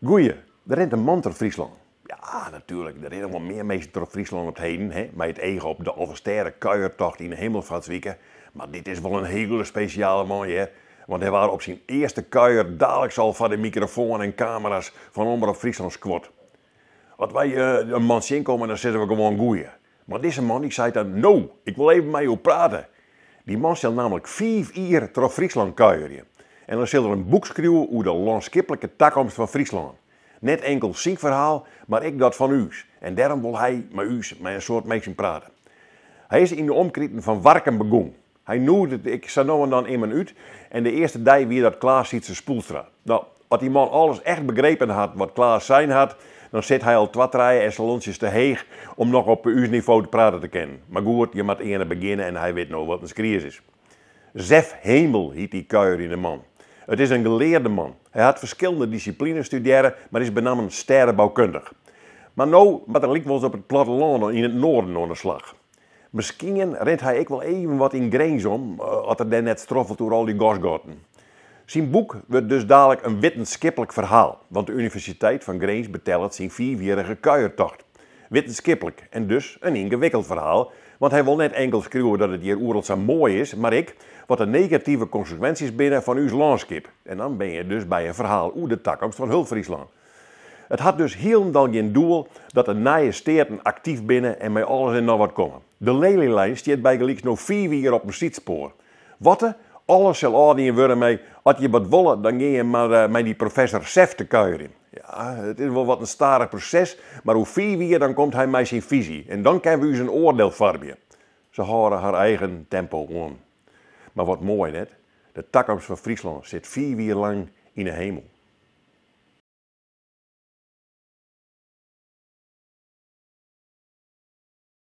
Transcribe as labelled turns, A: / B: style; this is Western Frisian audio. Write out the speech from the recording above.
A: Goeie, der rint in man troch Fryslân. Ja, natuerlik, der rinne wol mear minsken troch Fryslân op 't heden, hè, mei it each op de Alvestêdekuiertocht yn de Himelfartswike. Mar dit is wol in hiele spesjale man, hear. Want hy waard op syn earste kuier daliks al foar de mikrofoan en kamera's fan Omrop Fryslân skuord. As wy in man tsjinkomme, dan sizze we gewoan goeie. Mar dizze man dy seit dan, no, ik wol even mei jo prate. Dy man sil nammentlik fiif jier troch Fryslân kuierje. En dan sil er in boek skriuwe oer de lânskiplike takomst fan Fryslân. Net inkel syn ferhaal, mar ek dat fan ús. En dêrom wol hy mei ús, mei in soad minsken prate. Hy is yn de omkriten fan Warkum begûn. Hy noedet ek sa no en dan immen út en de earste dei wie dat Klaas Sietse Spoelstra. No, as dy man alles echt begrepen hat wat Klaas sein hat, dan sit hy al twa trije echelontsjes te heech om noch op ús nivo te prate te kinnen. Mar goed, je moatte earne begjinne en hy wit no wat in skries is. Zef Hemel hyt dy kuierjende man. It is in gelearde man. Hy hat ferskillende dissiplines studearre, mar is benammen stêdeboukundich. Mar no moat er lykwols op it plattelân yn it noarden oan de slach. Miskien rint hy ek wol even wat yn Grins om, as er dêr net stroffelt oer al dy gasgatten. Syn boek wurdt dus dalik in wittenskiplik ferhaal, want de Universiteit fan Grins betellet syn fiifjierrige kuiertocht. Wittenskiplik en dus in yngewikkeld ferhaal, want hy wol net inkel skriuwe dat it hjir oeral sa moai is, mar ek wat de negative konsekwinsjes binne fan ús lânskip. En dan bin je dus by in ferhaal oer de takomst fan hiel Fryslân. It hat dus hielendal gjin doel dat de nije steaten aktyf binne en mei alles en noch wat komme. De Lelylijn stiet bygelyks no fiif jier op in sydspoar. Watte, alles sil ôfdien wurde mei as je wat wolle dan gean je mar mei dy professor Zef te kuierjen. Ja, it is wol wat in stadich proses, mar oer fiif jier dan komt hy mei syn fisy en dan kinne we ús in oardiel foarmje. Se hâlde har eigen tempo oan. Mar wat moai net? De takomst fan Fryslân sit fiif jier lang yn 'e hemel.